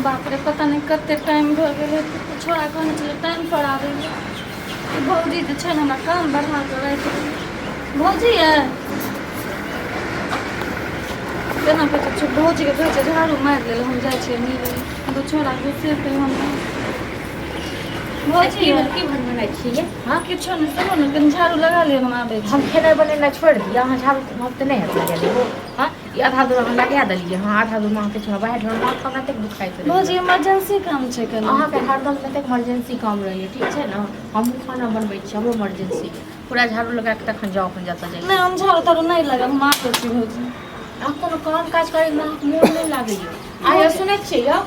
बाप रे, पता नहि कते टाइम भऽ गेल हेतै। छोड़ा कहने छलै टाइम पर आबै लए। ई भौजी जे छै ने, हमरा काम बढ़ा कऽ राखि देलकै। भौजी यै, केना कहै छै, भौजीके कहै छै झाड़ू मारि लेल, हम जाइ छियै मिलै लए। छोड़ा गुस्सेतै हमरा। भौजी की यै, भेल? की भनभनाइ छियै? हँ, किछो नहि। सुनू ने, कनि झाड़ू लगा लिअ, हम आबै छी। हम खेनाइ बनेनाइ छोड़ि दिअ, अहाँ झाड़ू हम तऽ नहि हैत लगेले। हँ, ई आधा दूर अहाँ लगा देलियै। हँ, आधा दूर अहाँके छलहुँ बाहर ढोर, माथ हमरा तक दुखाइत रहैए। भौजी, इमरजेंसी काम छै कनि। अहाँके हरदम कतेक इमरजेंसी काम रहैए। ठीक छै ने, हमहूँ खाना बनबै छी, हमरो इमरजेंसी। पूरा झाड़ू लगा कऽ तखन जाउ अपन जतऽ जाइ। नहि, हम झाड़ू ताड़ू नहि लगाब, हम आबै छी भौजी। अहाँ कोनो काम काज करैमे अहाँके मोन नहि लागैए। आइ सुनै छियै यौ।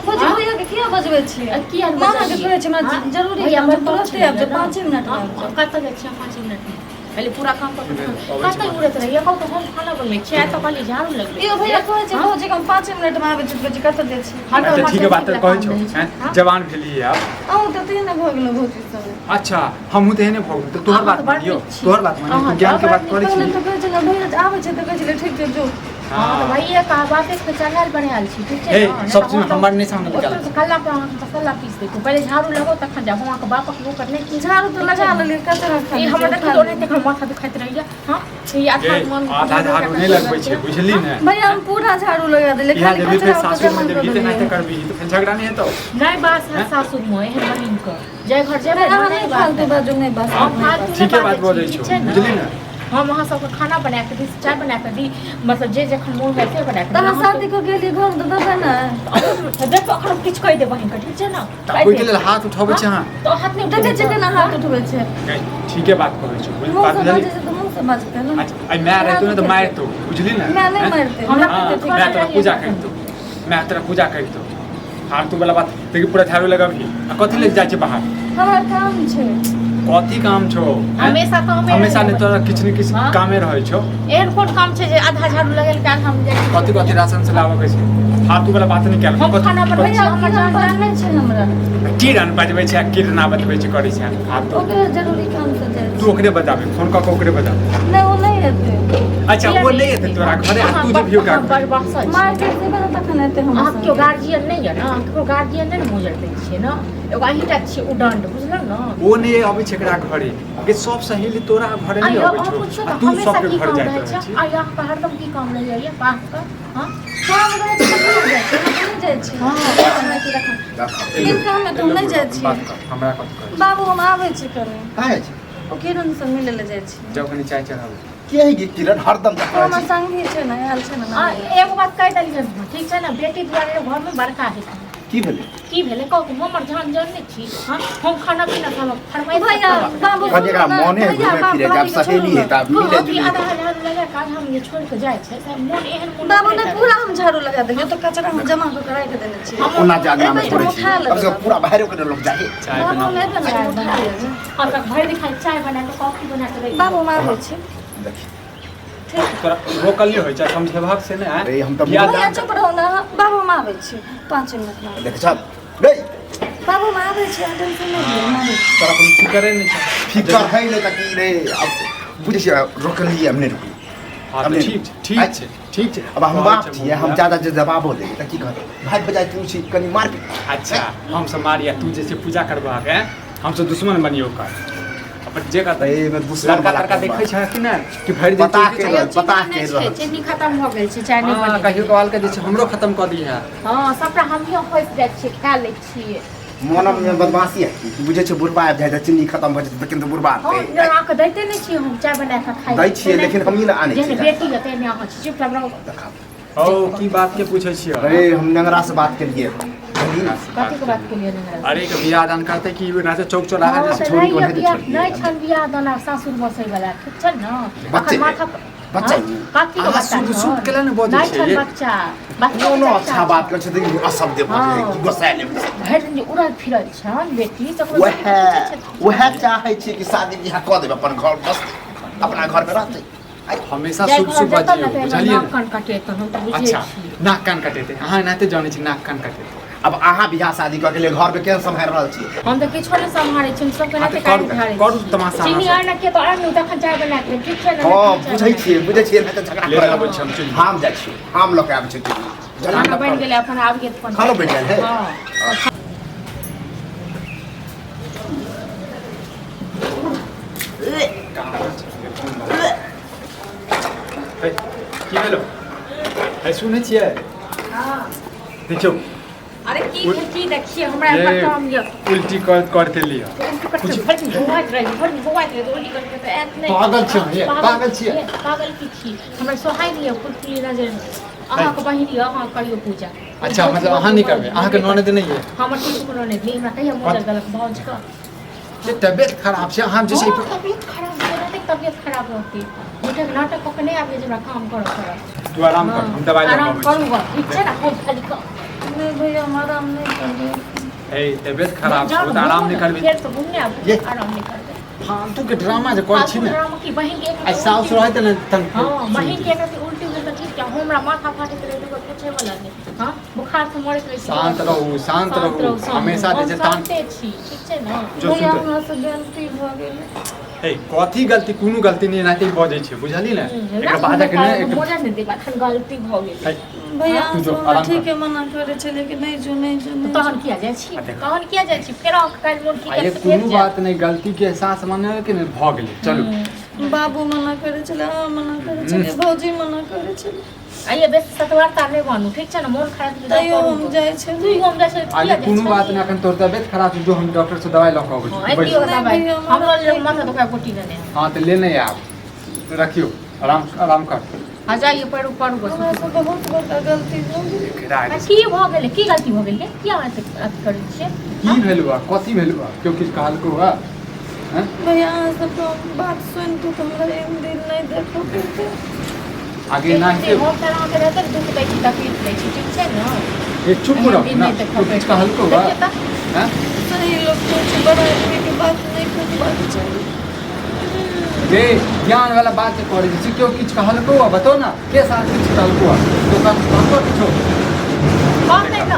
भौजी, भैया के किया बजबै छियै? आ किया नहि मामा के बजलियै? कहै छै हमरा हँ? जरूरी भैया काम छै, बड़ तुरते छलैए आबि जाउ, ने? 5 मिनट हँ, आबि जाउ। कतऽ जाइ छियै 5 मिनटमे? पहिले पूरा काम कऽ के कतऽ उड़ैत रहैए? कहू तऽ, हम खाना बनबै छियै, आइ तऽ कहलियै झाड़ू लगबै। यौ भैया, कहै छै भौजी के हम 5 मिनटमे आबै छी, कहै छै कतऽ जाइ छी? हरदम अच्छा, ठीक है, बात emergency कहै वला छौ काम रहै छै। हैं? हँ? जवान भेलियै आब। अहूँ तऽ तेहने भऽ गेलहुँ भौजी सब। अच्छा, हमहूँ तऽ एहने भऽ गेलहुँ तऽ तोहर अहाँ बात तऽ बड़ मानियौ? नीक छी। तोहर बात मानियौ? अहाँ तू ज्ञान तऽ के बड़ बात करै पहिले छी। तऽ कहै छलै भैया आबै छै, तऽ कहै छलै ठीक छै, जो। हँ तऽ भैया कहा बाते के चढ़ायल बढ़ायल छी, ठीक छै हे ने? नहि सब तऽ चीज हम तऽ हमर नहि सामने निकाल। ओतऽ कल्ला पर अहाँके मसाला पीस दैतहुँ। पहिले झाड़ू लगाउ तखन जाउ। हम अहाँके बापक नौकर नहि छी। झाड़ू तऽ लगा लेलियै, कचरा ई खाली हमर छै, देखियौ उठा तऽ ओनाहिते हमर माथा दुखाइत रहैया। हँ, ई आधा हे मन आधा झाड़ू नहि लगबै छै, बुझली ने? भैया, हम पूरा झाड़ू लगा देलियै, इएह खाली जेबही फेर कचरा ओतऽ सासुरमे जमा कऽ जेबही तऽ एनाहिते देलियै। करबही तऽ फेर झगड़ा नहि हेतौ? नहि बात है सासुर मे एहन बहिन के जाहि घर जेबै नहि, ने, अहाँ नहि नहि बात फालतू है। बाजू, नहि बात। हम फालतू नहि ठीके बात बाजै बजै छी, ठीक छौ, छै ने? बुझली ने? हम अहाँ सबके खाना बना कऽ दी, चाय बना कऽ दी, मतलब जे जखन मोन होइ से बना कऽ तऽ दी। अहाँ अहाँ शादी कऽ गेलियै घर तऽ देबै ने? तऽ देखो, अखन हम किछु कहि देब बहिनके, ठीक छै ने? तऽ ओहिके लेल हाथ उठबै छै अहाँ? तऽ हाथ नहि देखै छियै केना हाथ उठबै छै। गै, ठीके बात कहै छौ, बुझ मुँह बात से बुझली? बाजै छै तऽ मुँह से बाजतै ने। अच्छा, आइ माय रहितौ ने तऽ मारितौ, बुझली ने? माय नहि हैं? मारितै। हमरा हाँ, कते माय तोरा पूजा करितौ, माय तोरा पूजा करितौ। फालतू वाला बात देखी, पूरा झाड़ू लगबही आ कथी लेल जाइ छै बाहर? हमरा काम छै। कथी काम छौ, हैं? हमेशा कामे हमेशा रहै नहि तोरा किछु ने किछु हाँ? कामे रहै छौ। एहन कोन काम छै जे आधा झाड़ू लगेल के आधा हम जाइ छी? कथी कथी राशन से लाबऽ के छै? फालतू वाला बात नहि कयल। हम खाना बनबै भैया छी, हमर किरण जान पर नहि छै हमरा। किरण बजबै छै आ किरणा बतबै छै, करै छै फालतू। ओकरे जरूरी काम से जाइ तू ओकरे बताबे, फोन कऽ के ओकरे बताबे। छै। नहि, ओ नहि हेतै। अच्छा, ओ नहि एतै तोरा घरे आ तू जेबही ओकरा घरे? बड़ बहसल छी। मार्केट जेबै ने तखन एतै हमरा अहाँ केओ संगे। गार्जियन नहि यऽ ने? अहाँ केकरो गार्जियन नहि ने मोजर दै छियै ने? एगो अहीँटा छियै उदण्ड, बुझलहुँ ने? ओ नहि अबै छै एकरा घरे के, सब सहेली तोरा घरे आ नहि यौ अबै अहाँ छौ पुछियौ आ तऽ तू हमेशा सबके की घर काम जाइत रहै रहै छै? छी। आ यौ, अहाँके हरदम की काम रहैए बापके? हँ, काम रहै छै तऽ कहाँ जाइ छै? हम नहि जाइ छी। हँ, नहि छै तखन। बिन काममे तऽ हम नहि जाइ छी। बात कर, हमरा कथी कहै? बाबू, हम आबै छी कनि। कहाँ जाइ छी? ओ किरण से मिलै लए जाइ छी। जाउ, कनि चाय चढ़ाबै। के है गे किरण हरदम ओ देखै हमर छी? संगी छै ने, आयल छै ने। आ एगो बात कहि देलियै हँ, ठीक छै ने? बेटी दुआरे घरमे बड़का हेतै। की भेलै? की भेलै कहू तऽ? हमर जान जान नहि छी? हँ, हम खाना पीना खाना फरमाइश भैया, बाबू, कहलियै एकरा सुनू ने, मोने भैया, घुमै बाप फिरै के आब भाभी के सहेली छोड़ू है तऽ आब ने। मिले कहू कि जुले। आधा झाड़ू लगा कऽ आधा हम जे छोड़ि कऽ जाइ छै से मोन एहन मोन बाबू नहि ने, पूरा हम झाड़ू लगा देलियै, तो कचरा हम जमा कऽ के राखि देने छियै। ओना जे अंगना मे एबै तऽ छोड़ै हम छी उठा कम से लेबै। कम पूरा बाहरो के लोक जाहे। चाय बाबू, बनाउ। हम एबै ने, हम उठा लेबै। हम तऽ भरि दिन खाली चाय बना कऽ, कॉफी बना कऽ रखि। बाबू, हम आबै छी। देखी। ठीक। तोरा रोकल नहि होइ छै, समझेबहक से नहि? अरे, हम तऽ बियाह भैया, दान चुप रहू ने। बाबू, हम आबै छी 5 मिनटमे। देख चल रे। बाबू, हम आबै छी, अहाँ टेंशन नहि लिअ, हम आबै छी। तोरा कोनो फिकरे नहि छै। फिकर है नहि तऽ की रे? अब बुझै छियै, रोकलियै, हम नहि रुकली। हँ हम तऽ नहि ठीक छै, ठीक आइ- छै, ठीक छै। अब हम कहै बाप छै छियै, हम बबुआ। ज्यादा जे दबाबो देबै तऽ की कहतै? भाइ बजाय तू छी, कनि मार अच्छा, हम सब मारिया, तू जे छै पूजा करबहक हैं, हम सब दुश्मन बनियो कर अपन जे करतै। एहिमे दुश्मन लड़का वाला तड़का कोन देखै बात? छै कि नहि कि भरि दिन पता चौकी के चला- रहल, पता चीनी के नहि छै, रहल। चीनी खतम भऽ गेल छै, चाय नहि हँ बनेलियै। कहियो कभाल के जे छै हमरो खतम कऽ दी है। हँ, सबटा हमही फँसि जाइ छियै, खा लै छियै। मोन मे बदमाशी है की बुझै छै? बुढ़बा आबि जाइ छै, चीनी खतम भऽ जेतै तऽ किन्तु बुढ़बा हँ आनतै। नहि, अहाँके दैते नहि छियै हम चाय बना कऽ खाइ। दै छियै, लेकिन हमही ने आनै जेहन छियै। बेटी यऽ तेहने अहाँ छी, चुपचाप रहू। देखा। औ की बात के पूछै छियै? अरे, हम नेंगरा से बात केलिए, बुझलिही ने? कथी के बात केलियै नेंगरा? अरे, के बियाह दान करतै कि एना से चौक चौराहा हँ, जे तऽ छोड़ी नहि को यऽ नहि बियाह छोड़ियै। नहि छनि बियाह दान आ सासुर बसै वला, ठीक छै ने? बच्चे अखन माथा बच्चा हँ? कथी के अहाँ बच्चा शुद्ध- छनि? शुद्ध केला ने बजै नहि छियै छनि ये? बच्चा, बच्चा कोनो बच्चा अच्छा बात करै छथिन, अशब्द बजै हँ। कि गोसाय लेबै। भरि दिन जे उड़ल फिरल छनि बेटी तकरो वएह सबके पूछै छथिन। वएह चाहै छियै कि शादी बियाह कऽ देबै, अपन घर बसतै, अपना घरमे रहतै। हमेशा जाहि शुभ घर शुभ जेतनि बजियौ ने तऽ बुझलियै नाक ने? कान कटेतनि, हम तऽ बुझै अच्छा छियै। नाक कान कटेतै? अहाँ एनाहिते जानै छी नाक कान कटेतै। अब अहाँ बियाह शादी कऽ के लिए घरमे केहन सम्हारि रहल छियै? हम तऽ किछो नहि सम्हारै छी, हम सबके हँ तऽ नाते करू, काटि झाड़ै करू छी। तमाशा चीनी अहाँ सब। आनऽ के तऽ आनू, तखन चाय बना कऽ देब, ठीक छै ने? हँ नहि बुझै चाय छियै, बुझै छियै, नहि तऽ झगड़ा लेने करऽ अबै छी हम चीनी। हम जाइ छियै, हम लऽ के आबै छियै चीनी। खाना बनि गेलै अपन आबि गेल अपन। खानो बनि गेल है? हँ। हे, की भेलो? हे, सुनै छियै? हँ। देखियौ। अरे की भेल, की देखिए हमरा ये एकर काम यऽ। उल्टी कर करते लिअ। उल्टी करते भरि दिन बौआइत रहै, भरि दिन बौआइत रहै, उल्टी करके तऽ आयत नहि। पागल छियै अहाँ, ये, पागल छियै। पागल की छी? हमरा सोहाइ नहि यऽ फुलफुली नजर। अहाँके बहिन यऽ, अहाँ करियौ पूजा। अच्छा, मतलब अहाँ नहि करबै? अहाँके ननद नहि यऽ? हमर किछु कोनो नहि, हमरा कहिया मोजर देलक भाउजके। जे तबियत खराब छै अहाँ जे छै। हँ, तबियत खराब छै, रहतै तबियत खराब रहतै। झूठक नाटक कऽ के नहि आबियै जे हमरा काम करऽ पड़त। तू आराम कर, हम दवाइ लऽ आराम आबै करू छी। गऽ, ठीक छै ने? हम खाली कऽ नहि भैया, हम आराम नहि करबै। हे, तबियत खराब जाउ छै ने, तऽ आराम घुमू नहि ने, करबै? फेर से घुमने आबू। ये। आराम नहि करबै। फालतू के ड्रामा जे करै छी फालतू ने। ड्रामा की? बहिन के एक आइ साउस रहैत ने तन। हँ, बहिन के एक रत्ती उल्टी भेल तऽ ठीक छै, हमरा माथा फाटैत रहै तऽ पूछे वाला नहि। हँ, बुखार से मरैत रहै छी। शांत रहू, शांत रहू। शांत हमेशा रहू। जे हम छै तान शान्ते छी, ठीक छै ने? जो भैया, सुनते। हमरा से गलती भऽ गेलै। हे, कथी गलती? कोनो गलती नहि, एनाहिते बजै छै, बुझली ने? एकर बाद के ने एक मोजा नहि देब, एखन गलती भऽ गेलै। हे, भैया, तू जो, अहाँ हमरा आराम कर। ठीके मना करै छलियै कि नहि जो, नहि जो, नहि तहन जो। किया जाइ छी? आ देखो। तहन किया जाइ छी? फेर अहाँके काल्हि मोन ठीक आ ये हैत तऽ फेर कोनो जायब। बात नहि, गलती के एहसास माने के नहि भऽ गेलै, चलू। बाबू मना करै छलै, अहाँ मना करै छलियै, भौजी मना करै छलै। आइए बेसी सतवार्ता नहि बनू, ठीक छै ने? मोन खराब छै, तैयो हम जाइ छलियै। तू हम जाइ छलियै, आ किया ये जाइ कोनो बात छलियै? नहि, अखन तोहर तबियत खराब छै, जो हम डॉक्टर से दवाइ लऽ कऽ अबै हँ, छी। बैस। अबियौ नहि दबाइ। भैया, हमरा हमरो लेल माथा दुखाय गोटी लेने आयब। हँ, तऽ लेने आयब। रखियौ, आराम आराम कर। आ जाइए पढ़ू पढ़ू बस। हमरा से बहुत बड़का गलती भऽ गेलै। एकरा आ की भऽ गेलै? की गलती भऽ गेलै? किया अहाँ एतेक अथी करै छियै? की भेल बा? कथी भेल बा? केओ किछु कहलको बा? हैं? भैया, अहाँ सबके बात सुनि कऽ हमरा एहन दिन नहि देखऽ पड़तै। आगे एनाहिते हम तऽ अहाँके रहते दुःख दै छी, तकलीफ दै छी, ठीक छै ने? ये चुप एहन रह दिन ना। नहि देखऽ केओ किछु पड़तै। कहलको बा? देखियौ तऽ। हैं? सही लोक कहै छै, बड़ा आदमीके बात नहि कहबाक चाही। गे, ज्ञान वाला बात जे करै छी, केओ किछु कहलको बा? बताओ ना, के साथ किछु कहलको बा? दोकान कहलको किछो? कहतै ने,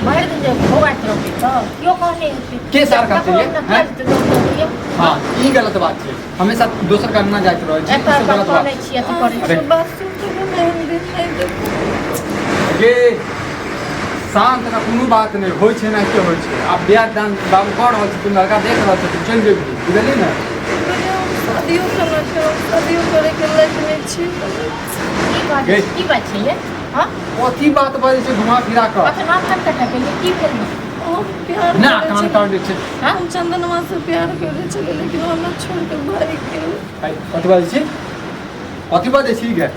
भरि दिन जे बौआइत रहतै तऽ केओ कहने हेतै। के सार कहतै ककरो ये? अंगना हैं? किया जेतै दोसर के? हँ, ई गलत बात छै, हमेशा दोसर के अंगना जाइत रहै छै, ई एतऽ सब गलत बात करै छी, अथी करै अरे। छी। बात सुनि कऽ हम एहन दिन नहि देखू। गे, शांत ना, कोनो बात नहि होइ छै, एनाहिते होइ छै। आब बियाह दान बाबू कऽ रहल छथिन, लड़का देख रहल छथिन, चलि जेबही, बुझलिही ने? भैया, हम शादियो केना करब? शादियो करैके लायक नहि छी। की बात गे। की बात छै ये? हँ? कथी बात बजै छै घुमा फिरा कऽ? अच्छा, नाम कान कटा गेलै, की भेल? हम प्यार ना करै कान छलियै। काट दै छै। हँ? हम चंदनमा से प्यार करै छलियै, लेकिन ओ हमरा छोड़ि कऽ भागि गेल। है, कथी बाजै छी? कथी बाजै छी गे?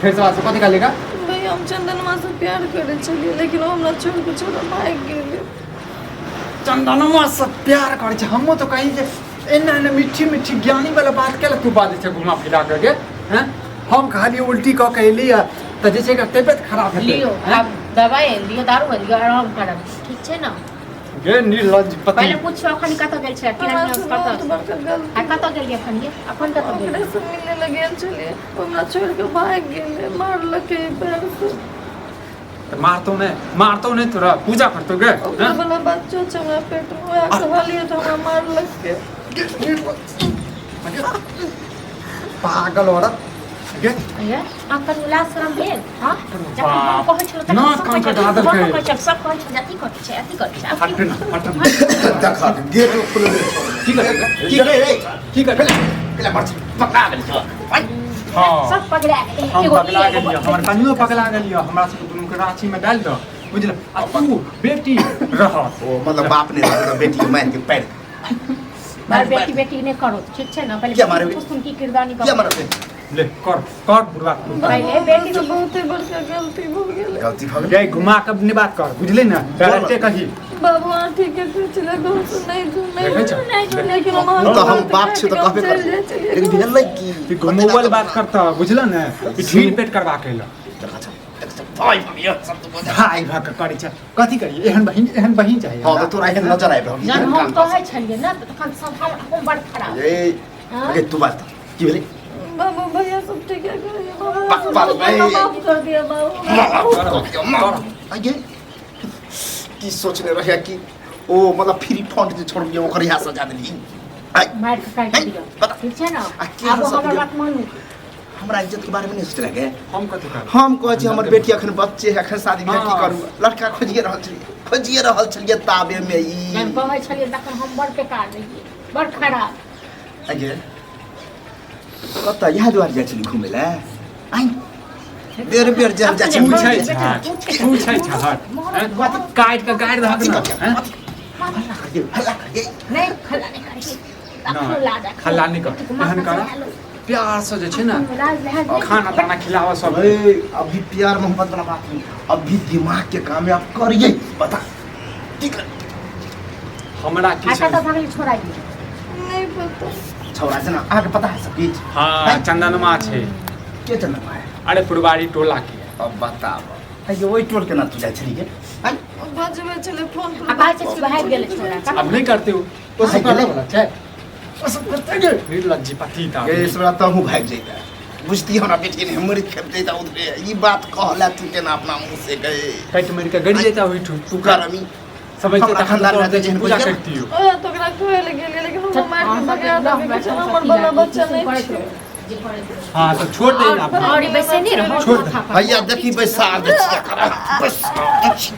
फेर से बात, कथी कहली गा? भैया, हम चंदनमा से प्यार करै छलियै, लेकिन ओ हमरा छोड़ि कऽ छोड़ा भागि गेलै। चंदनमा से प्यार करै छै? हमहूँ तऽ कहीं जे एना एना मीठी मीठी ज्ञानी वाला बात केला तू बाजै छै घुमा फिरा कऽ गे। हैं, हम कहलियै उल्टी कऽ के एली तऽ जे छै एकर तबियत खराब हेतै। लियो। हैं? आब दवाइ लियो, दारू लियो, आराम करब, ठीक छै ने? गे निर्लज्ज पति। पहिले पूछियो, अखन कतऽ गेल छै? हमरा किरण से कतऽ? बहुत बड़का गलती। आ कतऽ गेलियै अखन ये? अखन कतऽ गेलियै? ओकरे से मिले लए गेल छलियै, ओ हमरा छोड़ि कऽ भागि गेलै, मारलकै पैर से। तऽ मारतौ नहि, मारतौ नहि, तोरा पूजा करतौ गे। ओकरा हैं? वाला बच्चो छै हमरा पेट मे, वएह कहलियै तऽ हमरा मारलकै। गे, निर्लज्ज। पागल औरत गे। ये अहाँ लाज शरम भेल? हँ, जखन हम कहै छलहुँ तखन नाक सब कान कहै छल, कटा देलकै। सब कहै छल, सब कहै छल जे अथी करै छै, अथी करै छै। आब हट की ना, हट ना। देख, गेट खुलल छै। की करे? की रे रे? की करे? पहले मर पकड़ा गेल छौ। हँ। सब पगला गेलै। हम एगो ई, पगला एगो गेलियै, हमर कनियो पगला गेलियै। हमरा सबके दुनू के रांची में डालि दऽ, बुझल? आ तू बेटी रह। ओ मतलब बाप ने रहल तऽ बेटी के मारि के पैर मार बेटी बेटी नहि करो, ठीक छै ने? पहिले किया मारबै? पुछथुन की किरदानी किया मारबै? ले कर कर बुढ़वा तू कर। पहिले बेटी से बहुते बड़का गलती भऽ गेलै। गलती भऽ गेल। गे, घुमा के अपनी बात कर, बुझली ने? डायरेक्टे कही। बाबू, अहाँ ठीके कहै छलै, गाँव से नहि जो, देखै नहि छौ? जो, लेकिन हम ओ तऽ हम बाप छी तऽ कहबे चलि करबै, जाइ छलियै। लेकिन भेलै की? ई घुमौल बात करता, बुझल ने? ई ढील पेट करबा के एलऽ। देखा छौ, देख छौ, भाइ भऽ सब तऽ बोझा। भाई भऽ के करै छै। कथी करियै? एहन बहिन, एहन बहिन चाही हँ हमरा? तऽ तोरा एहन नजर आबि रहल जहन हम कहै छलियै ने तऽ तखन सब हम बड़ खराब। ए हँ? अगे तू बात की भेलै? बाबू, भैया सब ठीके कहैया बाबू। बाप, बाप, हमरा माफ कर दिया बाबू। आगे की सोचने रहे कि ओ मतलब फ्री फंड जे छोड़बियै ओकर यहाँ सजा देली। मारि के काटि दियौ। बता। ठीक छै ने? आ की आब सजा हमर दियौ? बात मानू। हमरा इज्जत के बारे में नहीं सोचले गे। हम कथी करब? हम कहै छी हमर बेटी अखन बच्चे है, अखन शादी बियाह की हाँ। करू, लड़का खोजिए रहल छलियै, खोजिए रहल छलियै ताबे में ई जहन कहै छलियै तखन हम बड़ बेकार रहियै, बड़ खराब। अगे कतऽ इएह दुआरे जाइ छली घुमै लए? आइ बेर बेर जाय जाइ छी। पूछै छहक, पूछै छहक, हैं? काटि कऽ गाड़ि दहक कथी ने, करियै? हैं? हल्ला करियै, हल्ला करियै। नहि, हल्ला नहि करै। अखनो लाज आ- हल्ला नहि कर, एहन कर, प्यार से जे छै ने लाज लहाज नहि। खाना ताना खिलावा सब। ए, अभी प्यार मोहब्बत वाला बात नहीं, अभी दिमाग के कामयाब करिए, बता की कर। हमरा आ किछु कतऽ भागलै छोड़ा ई? नहि पता। छौड़ा जना अहाँके पता है सब किछु? हाँ, चंदनमा छै। के चंदनमा है? अरे पुरबारी टोला के। अब बताब, अरे ओहि टोल केना तू जाइ छली गे? आँय? बजबै छलै फोन पर। आ कहै छै कि भागि गेलै छोड़ा। अब नहीं करते हो ओ सब भागि गेलै? करे वाला छै, ओ सब करते गे निर्लज्जी पतिता। गे इसबरा तहूँ भागि जैता, बुझती हमरा बेटी ने मरि खेप जैता उधरे। ई बात कहला तू केना अपना मुँह से गए? कटि मरि के गड़ि जैता ओहिठू। तू कर अमी समझते हमरा तखन खानदान तोर में जे छै जेहन पूजा बुझियै। करतियो। ओएह तऽ ओकरा खुए लए गेलियै, लेकिन हमरा मारि कऽ भगा देलकै। छै हमर वाला बच्चा नहि छै। हाँ तो छोड़ दे ना। और ई बैसे नहि रहौ। छोड़ दे। भैया देखी, बैसार दे छियै एकरा, बैसार दे छियै।